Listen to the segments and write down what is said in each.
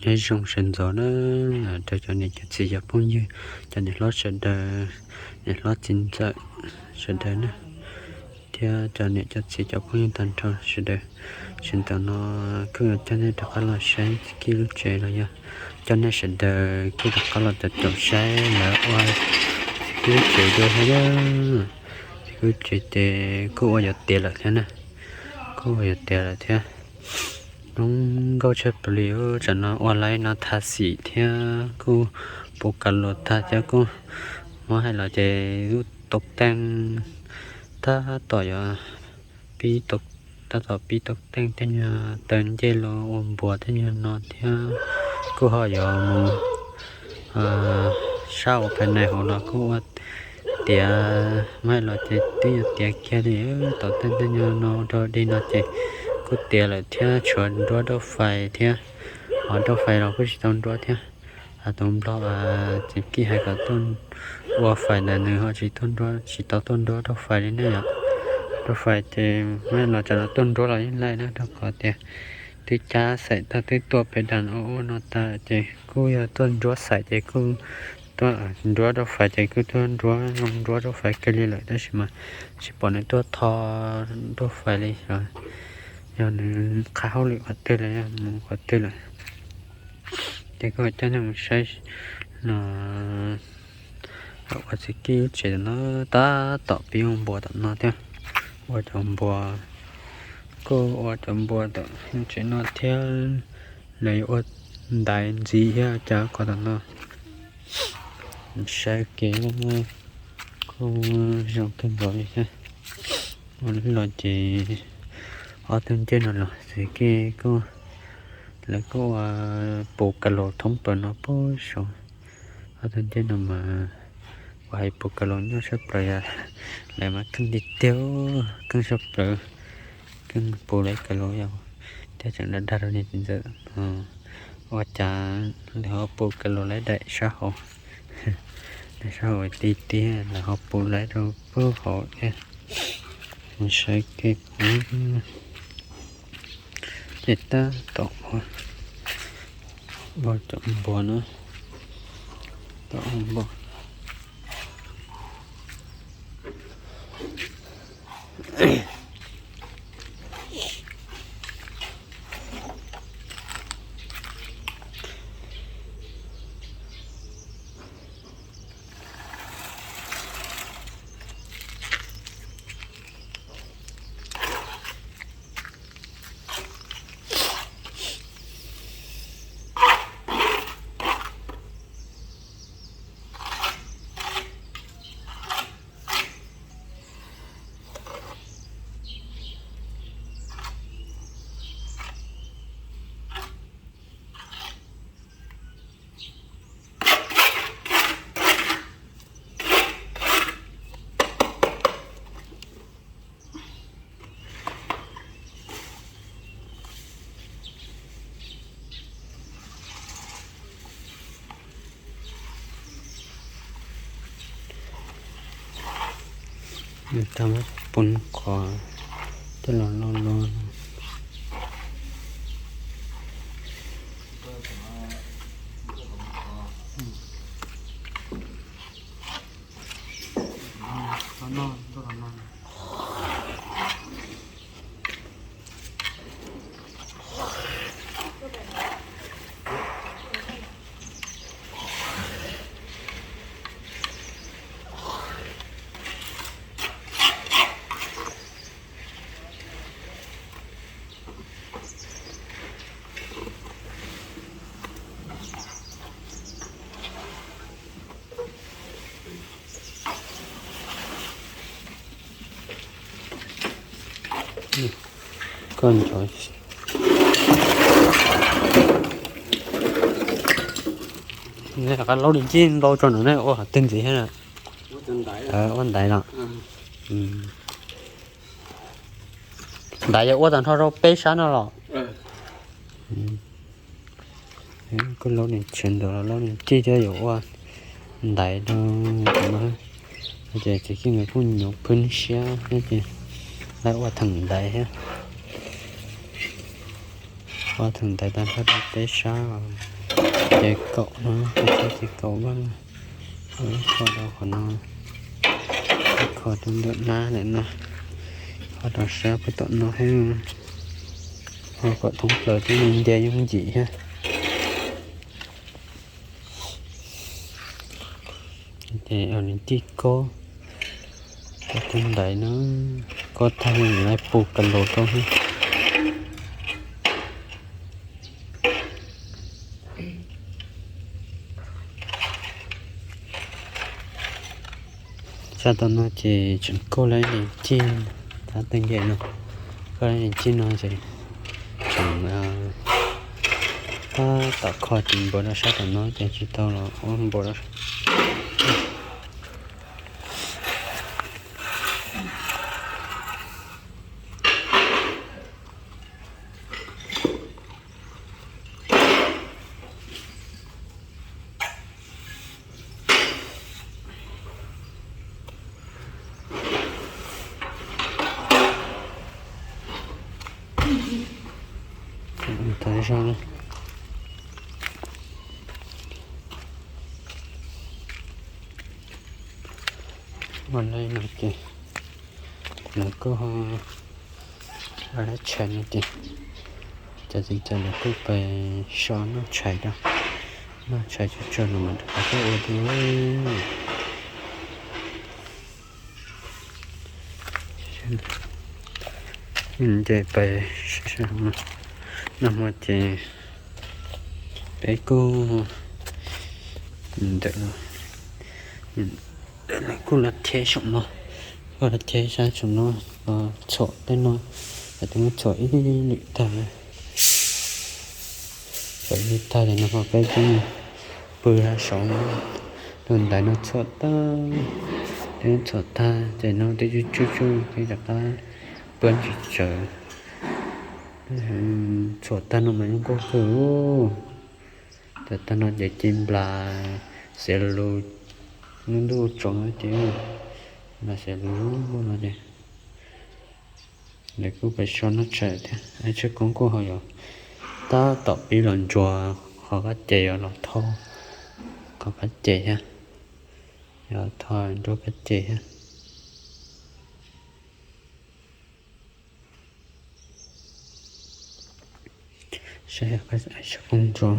Nyob zoo sawv ntxov na, rau cov niam cov txiv cov phooj ywg, cov niam hlob sawv daws, niam hlob txiv ntxawm sawv daws na, thiab cov niam cov txiv cov phooj ywg tag nrho sawv daws. Sawv ntxov no kuj yuav coj nej rov qab los saib txiv Kib lub tsev los yog coj nej sawv daws kuj rov qab los caum caum saib lawv ua txiv Kib lub tsev dua thiab. Txiv Kib lub tsev ces kuj ua yuav tiav lawm thiab na, kuj ua yuav tiav lawm thiab. Zoo nkauj tshaj plaws li, tsam no ua laib no tha xim thiab kuj puv kav los tag thiab kuj muab hais los ces lub tau teej tab tom yuav pib, tab tom pib tau teej tej nyuag taw ncej los ua npuas tej nyuag no thiab kuj ho yuav mus sab ua pha nais hauv los kuj ua tiav, muab hais los ces twb yuav tiav kiag li. Tau teej tej nyuag no ua rau dej no ces kuj tiav lawm thiab, tshuav nruab rauj fais thiab, ho rauj fais los kuj tsis tau nruab thiab. Tus nplog txiv Kib hais kom tuaj ua fais ntawd nws ho tsis tuaj nruab, tsis tau tuaj nruab rauj fais li ne yom. Rauj fais ces muab hais los tsam no tuaj nruab los yeej laij na, rau qhov tias twb cab xaim tag twb tuaj pem das ub no tag ces kuj yog tuaj nruab xaim ces kuj tuaj nruab rauj fais ces kuj tuaj nruab zoo nruab rauj fais kiag li lawm tab sis mas tsis pom nws tuaj tho rauj fais li, yog nws qha hauj lwm qhov twg los yog mus qhov twg lawm. Ces kuj coj nej mus saib no, ua txiv Kib lub tsev no tab tom pib ua npuas tom no thiab, ua cov npuas, kuj ua cov npuas tom tsev no thiab, lawv yuav ua ntaiv ntxiv thiab cov qhov tom no. Saib kev kuj zoo kawg nkaus li thiab. Ua los ces ob tug ncej no los txiv Kib kuj, lawv kuj ua puv kav los thoob plaws no puag saud. Ob tug ncej no mas ua hais puv kav los nyuaj tshaj plaws, lawv mas keej tiag tiag, keej tshaj plaws, keej puv lawv kav los yog thiaj tseem dag dag rau niag txiv ntxawm. Ua cas lawv ho puv kav los lawv daim sab hauv, daim sab hauv tiag tiag lawv ho puv lawv rau puag hauv thiab. Mus saib kev puv. Ces tab tom ua cov npuas na, tom ua npuas. Nws tau muab pun qhov coj los lo lo. Koj nrov. Neb rov qab laub li ncij ntau tso no ne, ua qhov twg ntxiv thiab na? Ua ntaiv no. Ntaiv yog ua tag nrho rau peb sab no los? Kuj laub nws tshiav ntawd los laub nws tij thiab yuav ua ntaiv rau no. Ces txiv Kib nkawd kuj nyuaj pheej siab thiab ces lawv ua theem ntaiv thiab. Ua theem ntaiv tag nrho rau peb sab os. Ces kaum no, ces kaum vaj, ib qho rau qhov no, ib qho rau ntawm nab ntawm no, ib qho rau sab puag tom no thiab, ho kom thoob plaws cov neeg nce yooj yim thiab. Ces nws tij kob, kob tus ntaiv no, kob tag li lawv pus ka los rau. Sab tom no ces tseem kuj lawv yeej cig, tab tej nce no kuj lawv yeej cig no ces tseem tab tom kho tis npaum rau sab tom no ces tsis tau los ua npaum rau. Tau zoo. Ua li no ces lawv kuj ho ua dab tshais no ces cov txiv ces lawv kuj pais so noj tshais rau, noj tshais tsuag tsuag no mas rov qab tuaj ua dua. Ces pais noj hmo ces peb kuj ntawm, ntawm kuj los cheb saum no, kuj los cheb sab saum no, txhuam tej no, ces twb muab txhuam ib lwm tag, txhuam ib lwm tag ces no ho peb kuj pw sab saud no, tus ntaiv no txhuam tag, twb txhuam tag ces no twb tsuj tsuj tsuj twb rov qab pw tsis tsawv. Txhuam tag no mas zoo nkauj kawg. Txhuam tag no ces ci nplas xiav lus, lub ntuj tsaus no ces nplas xiav lus no ces lawv kuj pais so noj tshais thiab. Tsheej koob kuj ho yuav tab tom pib los ntsuas qhov kab ces yuav los tho qhov kab ces thiab, yuav tho nruab kab ces thiab. Saib tsheej koob ntsuas.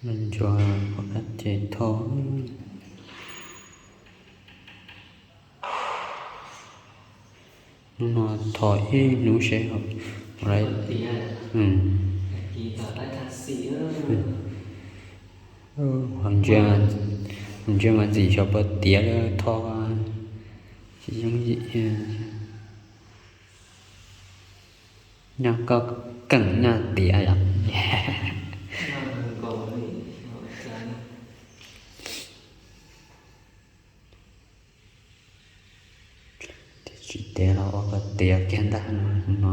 Los ntsuas qhov kab ces tho. Hnub no tho ib hnub seb. Ntsia mas ntxim xyov puas tiav li, tho tsis yooj yim. Nyob koj keem nyob tiav yom. Tsis tiav los ua kom tiav kiag ntag no.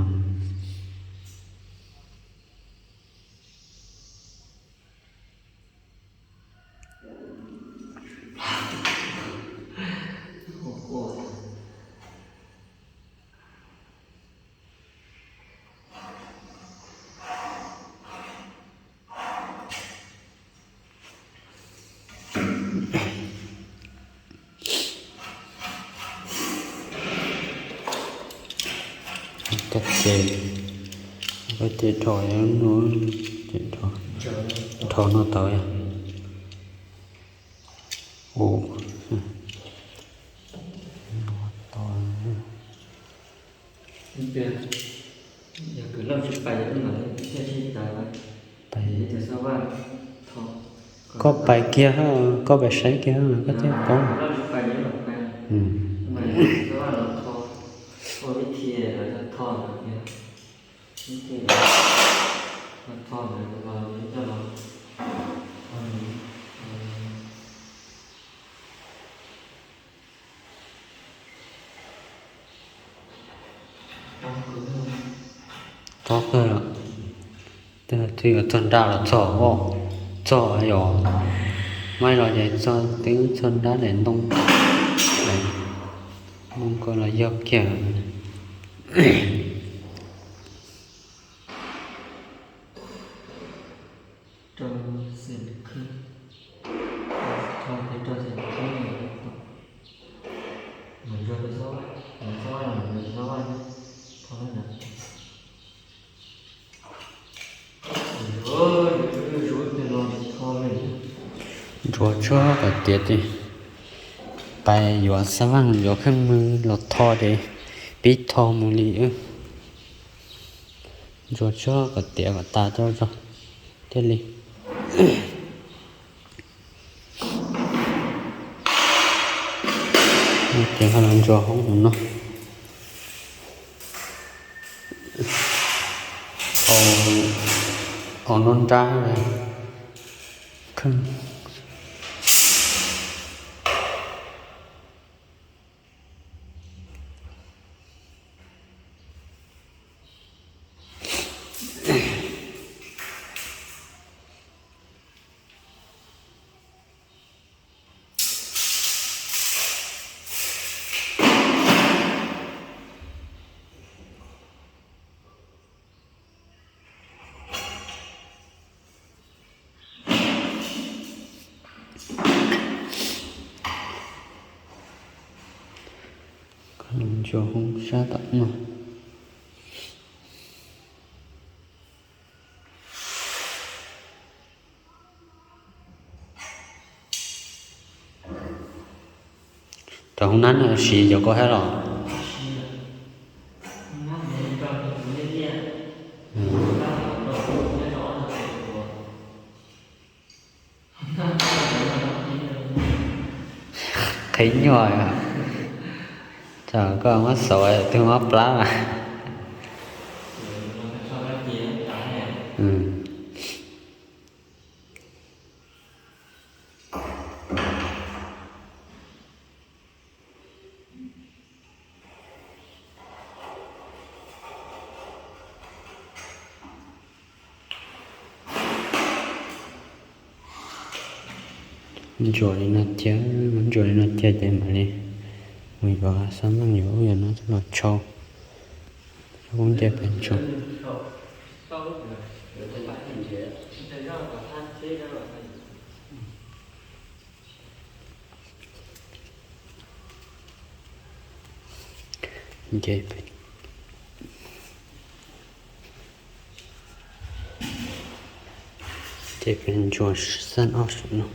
Kab ces, kab ces dhau no, ces dhau no tau yom. Ua, koj pais kiag, koj pais saib kiag koj thiaj paub. Tob kawg los twb yuav txog nrab los txog, txog yog maib los ces txog twb txog nrab daim ntoo, ntoo ko los yog kiag. Ntsuas tsuag kom tiav, pais yuav xab vaj yuav kheej mws los tho ces pib tho mus li. Ntsuas tsuag kom tiav kom tas tso thiaj li. Ces ho los ntsuas hoob no, au nruab nrab kheej. Ntsuas hoob sab tom no. Cov hoob nab no siv cov ko thiab los? Qhib nyuaj, tsam koj muab xauv twg mob plab mas. Ntsuas li no cia, ntsuas li no cia ces mam li mus yuav xab meej yuav ub yuav no los tshau. Ub nce pem ntsuas. Nce pem, nce pem ntsuas xab ob saum no.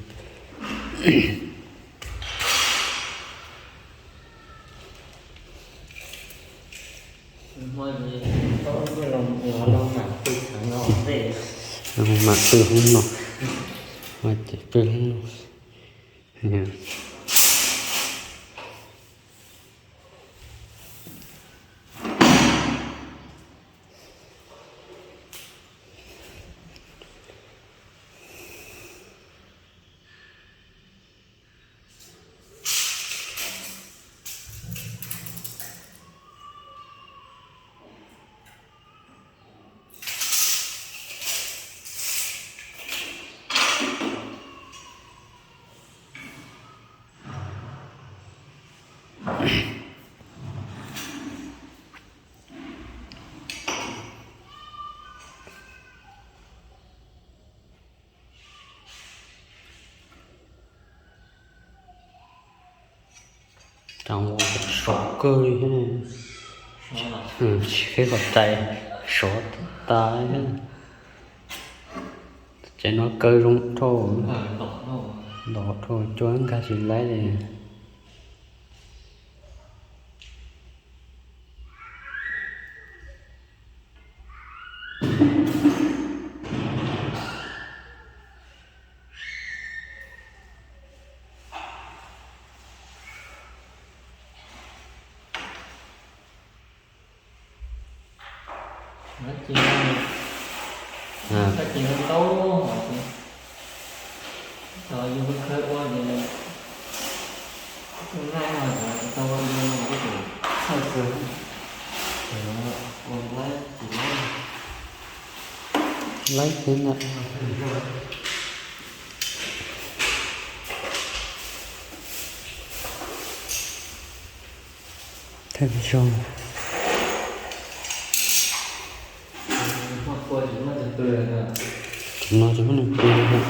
Mam pw hoob no, ces pw hoob no. Sov kawg li thiab, tsis qhib qhov rais, sov tas thiab. Ces no kaw zoo dhau, ntom dhau, cua nkag tsis laib li. Ces, ces ntau hov ces, tau yus khawb ua ces, tau ua tau ua ces txhawj kawg. Laib thiab ntag. Thawj zoo. Tus no tsis muaj leej twg li.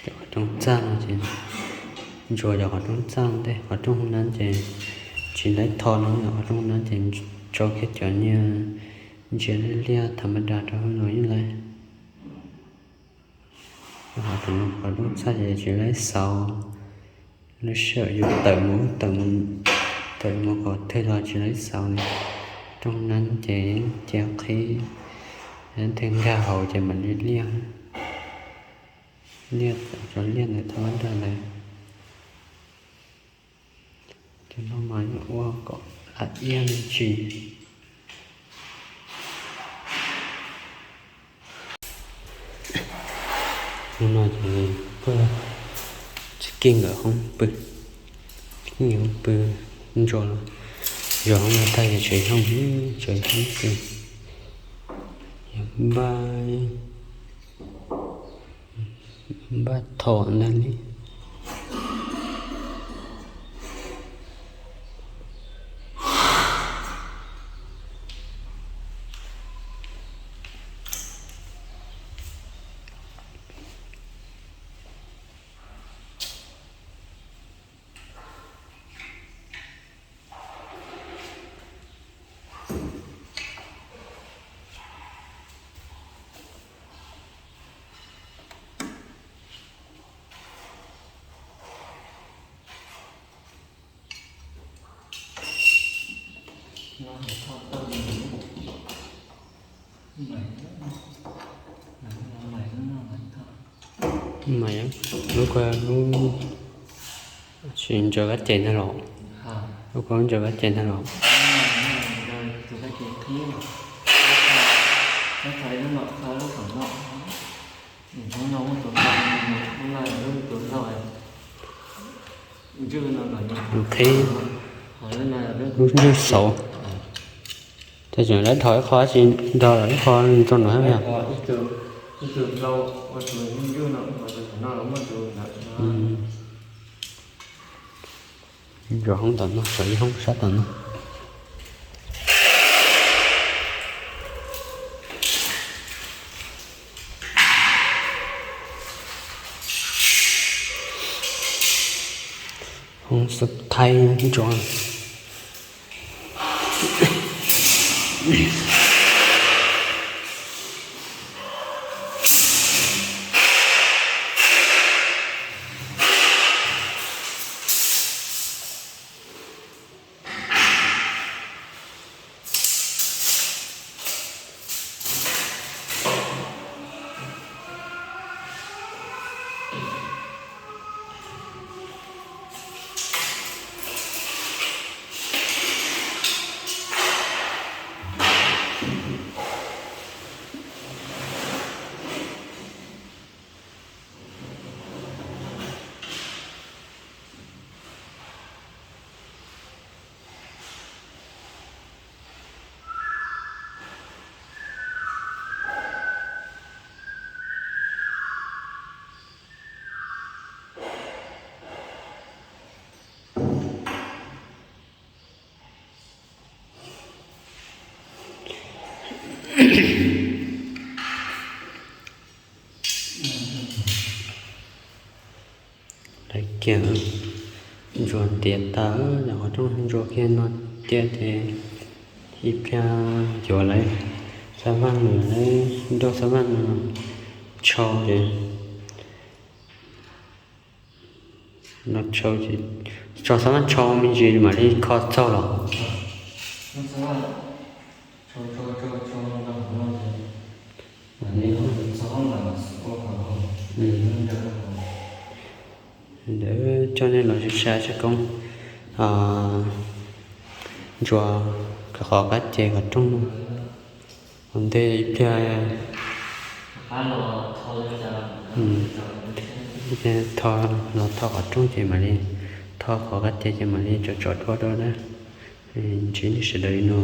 Cov qhov rooj txaj no ces ntsuas cov qhov rooj txaj ntej, qhov rooj hauv nan ces tsis laib tho no, qhov rooj hauv nan ces tso kiag cov niag ntsia liab liab tham ma das rau hauv los yeej laib. Qhov rooj txaj ces tsis laib xauv, lub sij hawm yus tawm mus, tawm mus, tawm mus qhov twg los tsis laib xauv li. Rooj hauv nan ces cia qhib, twg nkag hauv ces mam li liaj, liaj txawm tso liaj ntawm tham ma das lawm. Cov no mas yuav ua kom lam iab me ntsis. Hnub no ces pw, tsis kij nkawm hoob pw, tsis kij nkawm hoob pw, ntsuas los, zov hoob no tag ces tsev hoob, tsev hoob pw, yog npaj, npaj thom ntag li. Mas lub ko lub, tsis ntsaws kab ces ntag los? Lub ko ntsaws kab ces ntag los? Qhib lub ntswg xauv, ces tseem lawv dhos ib qho tsis nrog lawm ib qho rau no thiab. Ntsuas hoob tom no, ntsuas ib hoob sab tom no. Hoob xub thaib ntsuas. Lawv kiag ntsuas tiav tas, qhov rooj ntsuas kiag no tiav ces ib pliag yuav lawv xab vaj no, lawv nrog xab vaj no tshau ces, no tshau ces, tso xab vaj tshau me ntsis mam li kho txaug los. Ntawd coj nej los sib sai sib koob, ntsuas qhov qab ce qhov rooj no. Ua ntej ib pliag, ib pliag tho, los tho qhov rooj ces mam li, tho qhov qab ce ces mam li tso tsom duab dua na. Ntsib nej sawv daws li no.